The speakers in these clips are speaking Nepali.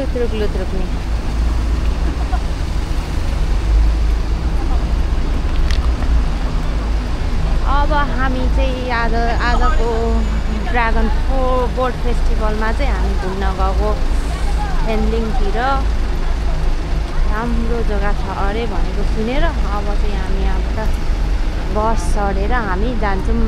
लुत्रुक लुत्रुक्ने। अब हामी चाहिँ आजको ड्रागन बोट फेस्टिभलमा चाहिँ हामी घुम्न गएको हेन्लिङतिर। राम्रो जग्गा छ अरे भनेको सुनेर अब चाहिँ हामी यहाँबाट बस चढेर हामी जान्छौँ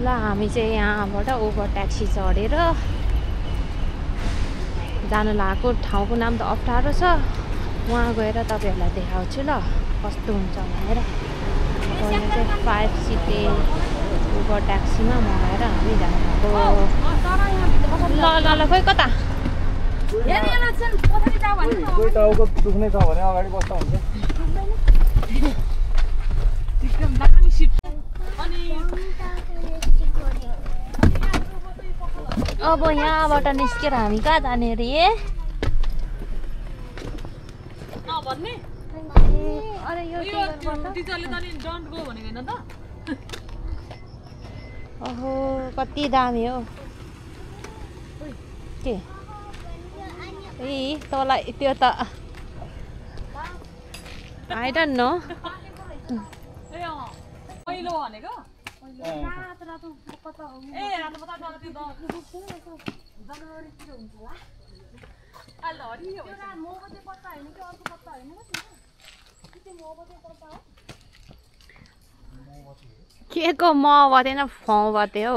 ल। हामी चाहिँ यहाँबाट ओभर ट्याक्सी चढेर जान लागेको ठाउँको नाम त अप्ठ्यारो छ, वहाँ गएर तपाईँहरूलाई देखाउँछु ल कस्तो हुन्छ भनेर। यहाँ चाहिँ 5 सिटे ओभर ट्याक्सीमा मगाएर हामी जानु भएको। ल ल ल खोइ कता दुख्ने छ भने अगाडि बस्दा हुन्छ। अब यहाँबाट निस्केर हामी कहाँ जाने अरे? ओहो कति दामी हो के? ए तँलाई त्यो त आई डोन्ट नो। के को म बतेन फाउ बते हो।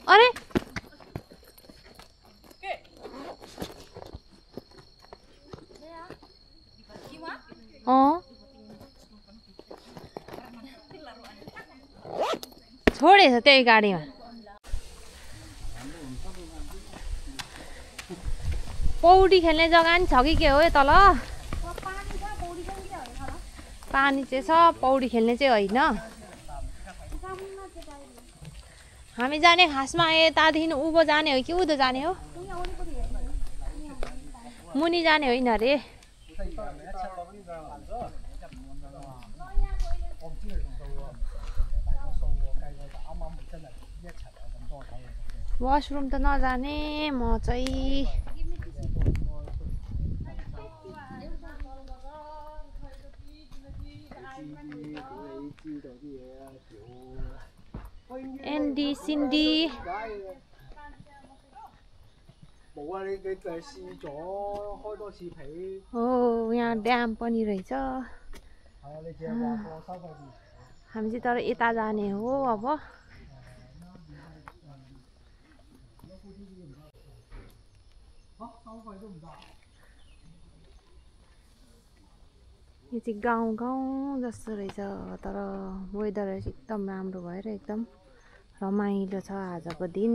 अरे छोडेछ त्यही गाडीमा। पौडी खेल्ने जग्गा नि छ कि के हो तल? पानी चाहिँ छ, पौडी खेल्ने चाहिँ होइन। हामी जाने खासमा यतादेखि उँभो जाने हो कि उँधो जाने हो? मुनि जाने होइन अरे। वासरुम त नजाने म चाहिँ। एन्डी सिन्डी हो, यहाँ ड्याम पनि रहेछ। हामी चाहिँ तर यता जाने हो अब। यो चाहिँ गाउँ जस्तो रहेछ, तर वेदर एकदम राम्रो भएर एकदम रमाइलो छ आजको दिन।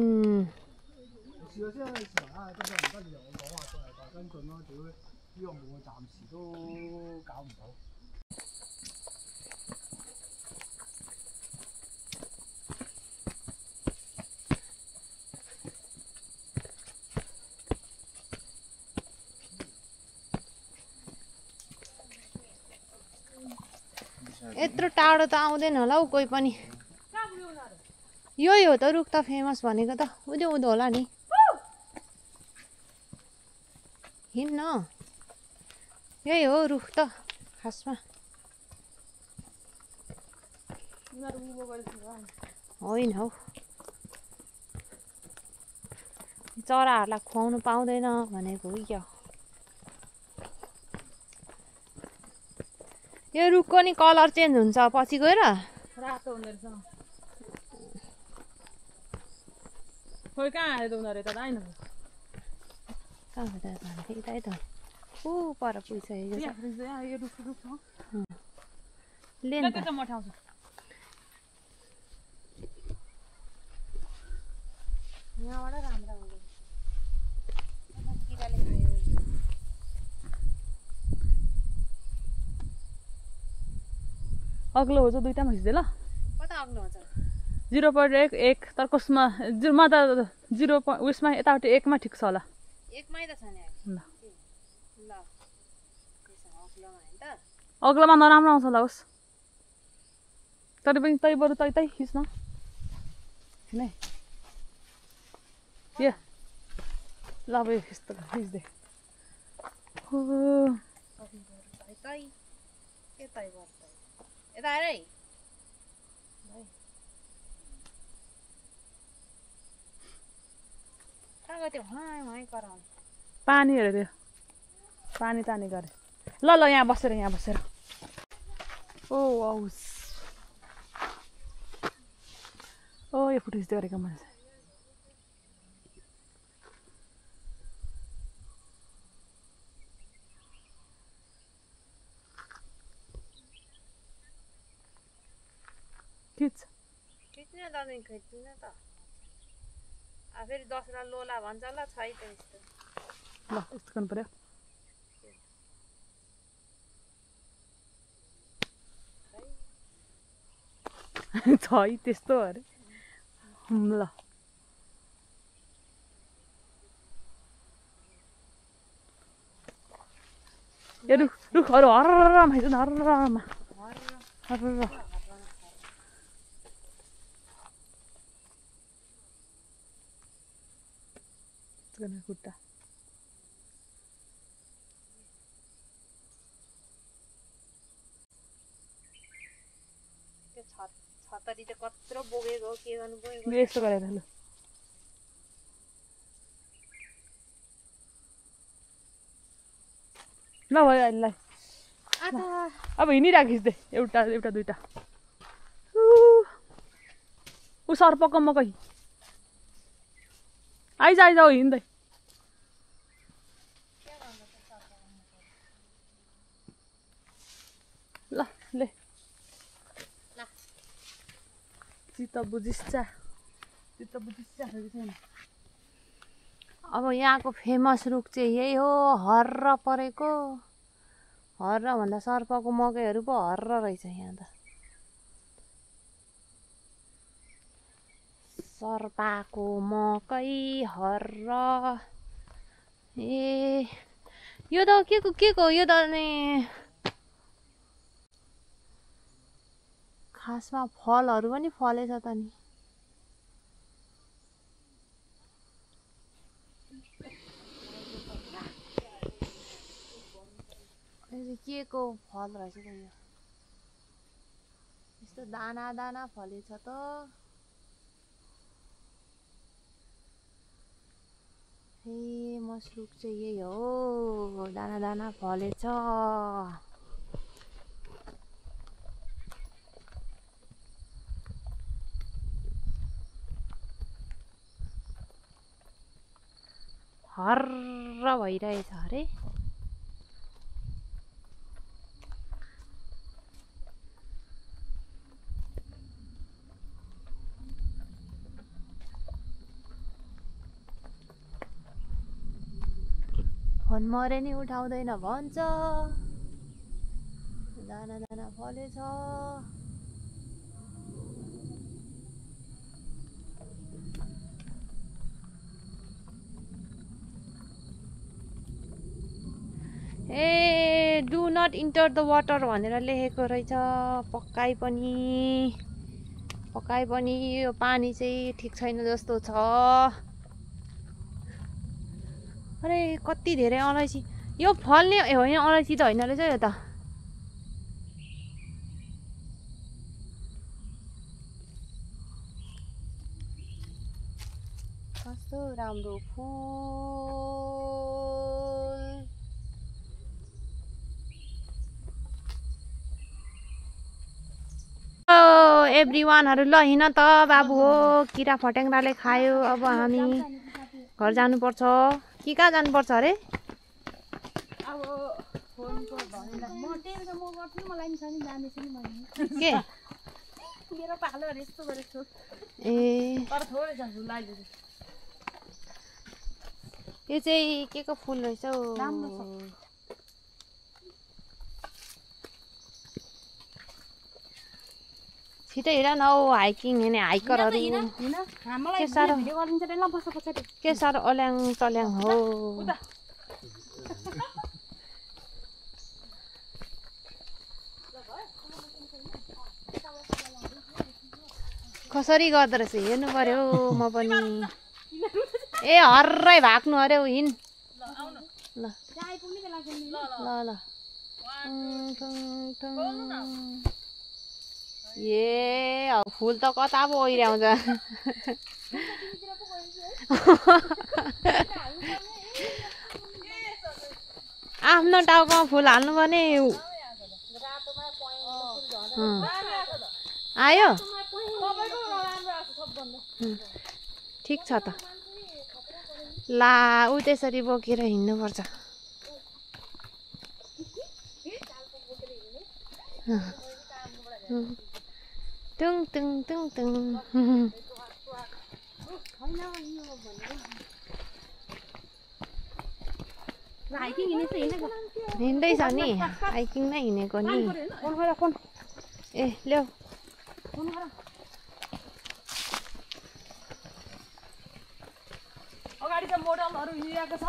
यत्रो टाढो त आउँदैन होला हौ कोही पनि। यही हो त रुख त फेमस भनेको त, उँधो उँधो होला नि। हिँड्न यही हो रुख त खासमा। होइन हौ, चराहरूलाई खुवाउनु पाउँदैन भनेको हो क्या। यो रुखको नि कलर चेन्ज हुन्छ पछि गएर, रातो हुँदो रहेछ। खोइ कहाँ आयो त उनीहरू त आएन। कहाँ हो त यतै त ऊ पर पुगिसकेको छ। ले ल नि त्यो त चाहिँ म ठाउँछु यहाँबाट राम्रो हुँदैन किराले खायो अग्लो हो चाहिँ दुईटामा खिच्दै ल कता अग्लो हुन्छ 0.1 तर कसमा म त 0 उयसमा यतापट्टि 1 मा ठिक छ होला एकमै त छ नि ल ल त्यसो अग्लोमा हैन त अग्लोमा नराम्रो आउँछ होला होस् तर पनि तै बरु तै खिच्न नै के ल अब यो खिच्दे हो तै के तै गर्छ यता आएर है कहाँ त्यो हाई कराउने पानी हेर त्यो पानी तानी गरे ल ल यहाँ बसेर ओ औस ओ यो फोटो खिच्दै गरेको मान्छे खिच्ने दामी खिच्दिन त फेरि दसरा लोला भन्छ ल छै त यस्तो ल यस्तो गर्नु पर्यो छ है त्यस्तो अरे ल यो रुखहरू हर्रमा हिँड्छ हर्रमा खुट्टा त्यो छतरी चाहिँ कत्रो बोकेको हो के गर्नु बोकेको यस्तो गरेर ल ल भयो अहिले अब हिँडिरहेको खिच्दै एउटा दुईटा ऊ सर्पको मकै आइज हो हिँड्दै ल ले चित्त बुझिस्छ छैन अब यहाँको फेमस रुख चाहिँ यही हो हर्र परेको हर्र भन्दा सर्पको मकैहरू पो हर्र रहेछ यहाँ त सर्पाको मकै हर्र ए यो त के को यो त नि खासमा फलहरू पनि फलेछ त नि के को फल रहेछ त यो यस्तो दाना दाना फलेछ त फेमस रुख चाहिँ यही हो दाना दाना फलेछ हर्र भइरहेछ अरे फोन मरे नि उठाउँदैन भन्छ दाना दाना फलेछ ए do not enter the water भनेर लेखेको रहेछ पक्काइ पनि यो पानी चाहिँ ठिक छैन जस्तो छ अरे कति धेरै अलैँची यो फल्ने होइन अलैँची त होइन रहेछ यो त कस्तो राम्रो फुल एभ्रिवानहरु ल हिँड त बाबु हो किरा फट्याङ्ग्राले खायो अब हामी घर जानुपर्छ कि कहाँ जानुपर्छ अरे अब फोनको धनीलाई म टेनको म गर्छु नि मलाई नि छ नि जानेछु नि मैले के मेरो पालो यस्तो गरेको ए तर थोरै छ झुलाइले यो चाहिँ के को फुल रहेछ हौ राम्रो छ छिटो हिँड न हौ हाइकिङ हिँड्ने हाइकरहरू हामीलाई के साह्रो भिडियो गरिन्छ ल बस पछाडि के साह्रो अल्याङ टल्याङ हो कसरी गर्दो रहेछ हेर्नु पर्यो म पनि ए हर्रै भाग्नु अरे हिँड ल ल ल ए फुल त कता पो ओइराउँछ आफ्नो टाउकोमा फुल हाल्नु भने आयो ठिक छ त ला ऊ त्यसरी बोकेर हिँड्नुपर्छ टुङ टुङ टुङ टुङ हिँड्दैछ नि हाइकिङ नै हिँडेको नि ए ल्याऊ अगाडि त मोडलहरू हिँडिरहेको छ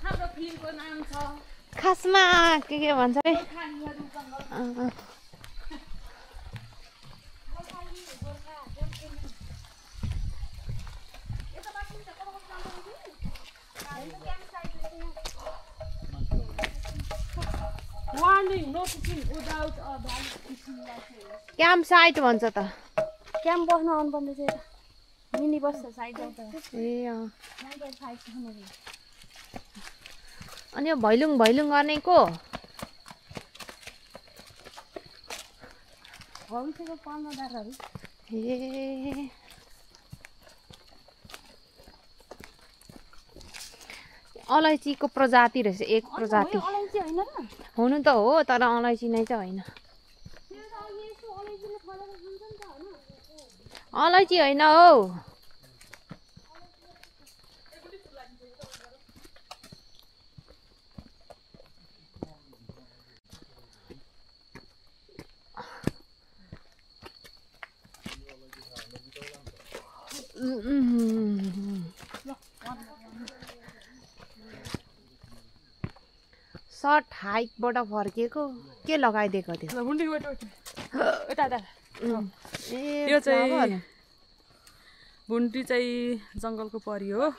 हाम्रो फिल्मको नाम छ खासमा के भन्छ है क्याम्प साइट भन्छ त क्याम्प बस्न आउनुपर्ने चाहिँ मिनी बस्छ साइड ए अनि यो भैलुङ भैलुङ गर्ने को भविष्यको पाल्नदारहरू ए अलैँचीको प्रजाति रहेछ एक प्रजाति अलैँची होइन र हुनु त हो तर अलैँची नै चाहिँ होइन अलैँची होइन हौ सर्ट हाइकबाट फर्किएको के लगाइदिएको थियो यो चाहिँ भुन्टी चाहिँ जङ्गलको परी हो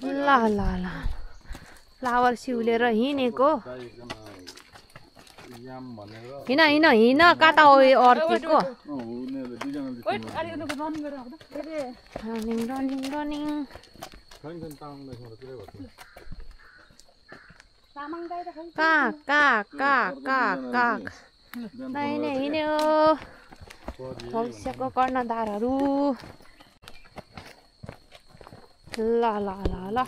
ल ल ल फ्लावर सिउलेर हिँडेको हिँड हिँड हिँड कता हो अर्किडको रनिङ रनिङ रनिङ कहाँ कहाँ कहाँ कहाँ कहाँ नै नै हिँड्यो भविष्यको कर्णधारहरू ल ल ल ल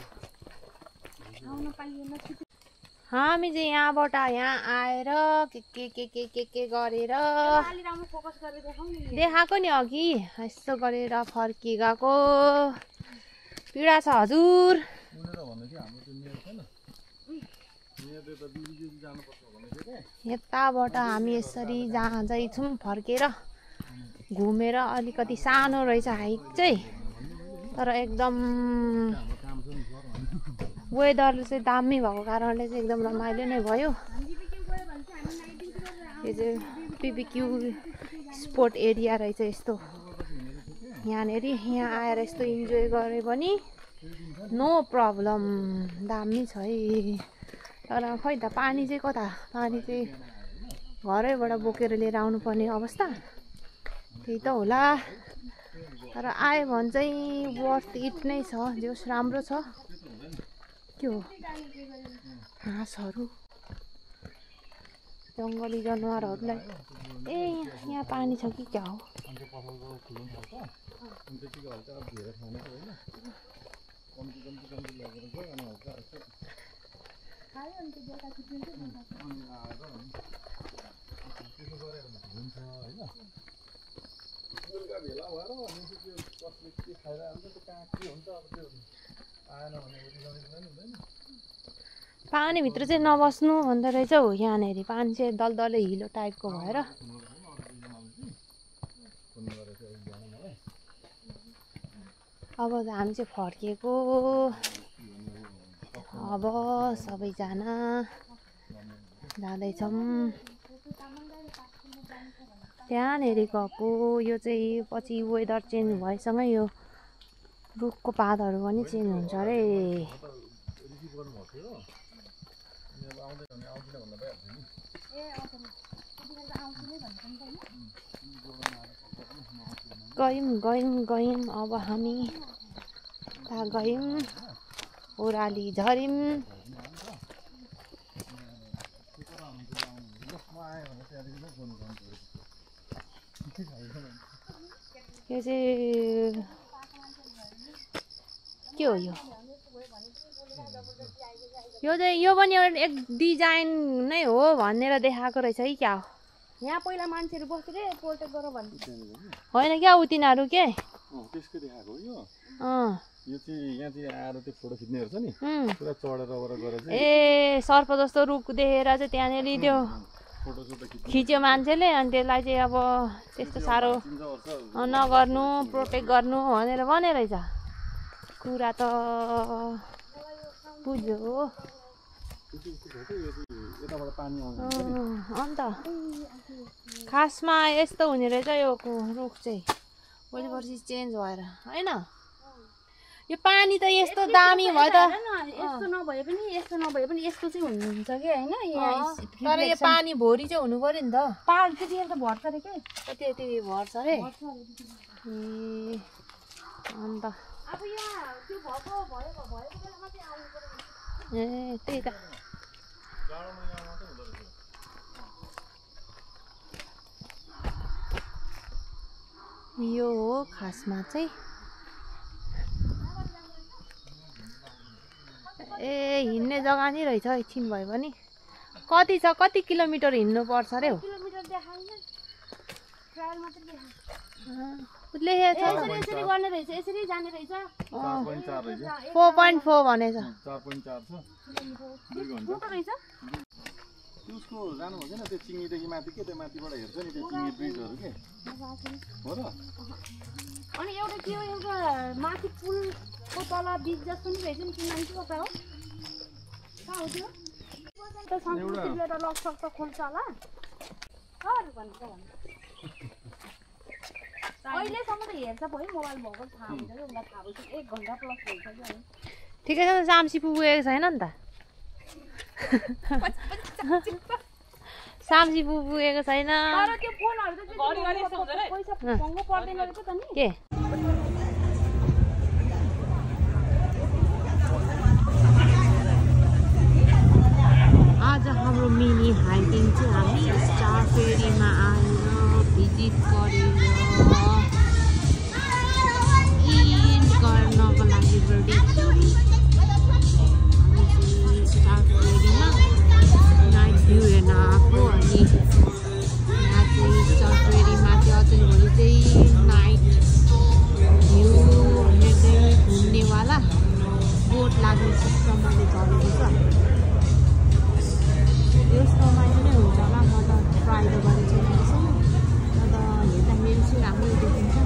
हामी चाहिँ यहाँबाट यहाँ आएर के गरेर देखाएको नि अघि यस्तो गरेर फर्किगएको पीडा छ हजुर यताबाट हामी यसरी जाँदैछौँ फर्केर घुमेर अलिकति सानो रहेछ हाइक चाहिँ तर एकदम वेदर चाहिँ दामी भएको कारणले चाहिँ एकदम रमाइलो नै भयो यो चाहिँ पिबिक्यू स्पोर्ट एरिया रहेछ यस्तो यहाँनिर यहाँ आएर यस्तो इन्जोय गरे पनि नो प्रब्लम दामी छ है तर खै त पानी चाहिँ कता पानी चाहिँ घरैबाट बोकेर लिएर आउनुपर्ने अवस्था त्यही त होला तर आयो भने चाहिँ वर्थ इट नै छ जोस् राम्रो छ के हो हाँसहरू जङ्गली जनावरहरूलाई ए यहाँ पानी छ कि क्या हो पानीभित्र चाहिँ नबस्नु भन्दो रहेछ हो यहाँनिर पानी चाहिँ दलदले हिलो टाइपको भएर अब हामी चाहिँ फर्किएको अब सबैजना जाँदैछौँ त्यहाँनिर गएको यो चाहिँ पछि वेदर चेन्ज भएसँगै यो रुखको पातहरू पनि चेन्ज हुन्छ अरे गयौँ अब हामी गयौँ ओह्राली झऱ्यौँ यो चाहिँ के हो यो पनि एक डिजाइन नै हो भनेर देखाएको रहेछ कि क्या हो यहाँ पहिला मान्छेहरू बसेर पोर्ट्रेट गर भन्दै होइन क्या उ तिनीहरू के त्यसको देखाएको हो यो चाहिँ यहाँ चाहिँ आएर त्यो फोटो खिच्नेहरू छ नि पुरा चढेर गरेर चाहिँ ए सर्प जस्तो रुख देखेर चाहिँ त्यहाँनिर त्यो खिच्यो मान्छेले अनि त्यसलाई चाहिँ अब त्यस्तो साह्रो नगर्नु प्रोटेक्ट गर्नु भनेर भने रहेछ कुरा त बुझ्यो अन्त खासमा यस्तो हुने रहेछ यो रुख चाहिँ भोलि पर्सि चेन्ज भएर होइन यो पानी त यस्तो दामी भयो त यस्तो नभए पनि यस्तो चाहिँ हुन्छ कि होइन तर यो पानी भोरी चाहिँ हुनु पर्यो नि त पहाड त्यतिखेर त भर्छ अरे के त्यति भर्छ अरे ए अन्त अब यहाँ त्यो भएको बेलामा चाहिँ आउनु पर्यो ए त्यही त यो हो खासमा चाहिँ ए हिँड्ने जग्गा नि रहेछ एकछिन भयो भने कति छ कति किलोमिटर हिँड्नु पर्छ अरे हौ लेखेको छ यसरी गर्ने रहेछ यसरी जाने रहेछ 4.4 भनेछ 4.4 छ 2 घण्टा रहेछ उसको जानु भएन त्यो चिङीदेखि माथि के त्यो माथिबाट हेर्छ नि त्यो चिङी ब्रिजहरू के हो र अनि एउटा के हो एउटा माथि पुलको तल ब्रिज जस्तो नि रहेछ नि किन मान्छे कता हो कहाँ हो त्यो त संस्कृति लिएर लकसक त खोल्छ होला भन्छ अहिलेसम्म त हेर्छ भयो मोबाइल भएको थाहा हुन्छ कि उसलाई थाहा भएपछि 1 घण्टा प्लस भइसक्यो अनि ठिकै छ सामसी पुगेको छैन नि त सामसी पुगेको छैन तर त्यो फोनहरु त पैसा महँगो पर्दैन रहेछ त नि के आज हाम्रो मिनी हाइकिङ चाहिँ हामी स्टार फेरीमा आएर भिजिट गरेर इन्ड गर्नको लागि रेडी छौँ स्टार फेरीमा नाइट भ्यू हेर्न आएको अनि यहाँ चाहिँ स्टार फेरीमा चाहिँ अझै भोलि चाहिँ नाइट भ्यू हेर्दै घुम्नेवाला बोट लाग्ने सिस्टमले चलेको छ यो रमाइलो नै हुन्छ होला म त ट्राई त गरेको छैन यसमा अन्त हेर्दाखेरि चाहिँ राम्रो देखिन्छ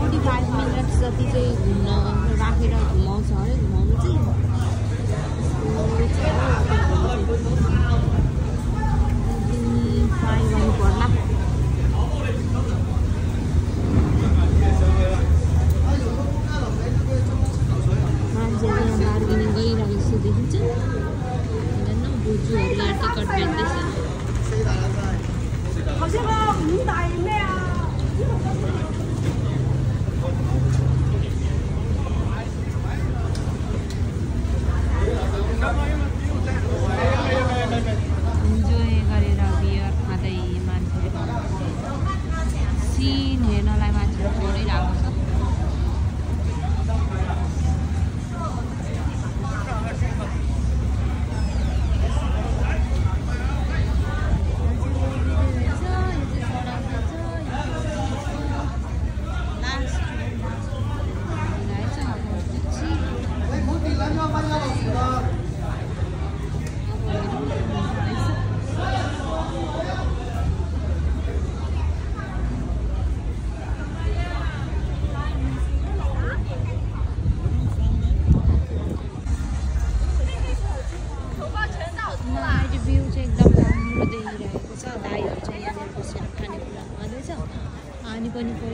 45 मिनट्स जति चाहिँ घुम्न राखेर घुमाउँछ अरे घुमाउनु चाहिँ ट्राई गर्नु पर्ला मान्छेले बार्गेनिङ गरिरहेको जस्तो देखिन्छ हेर्दैन बोजूहरू यहाँ टिकट बेच्दैछ पनि पऱ्यो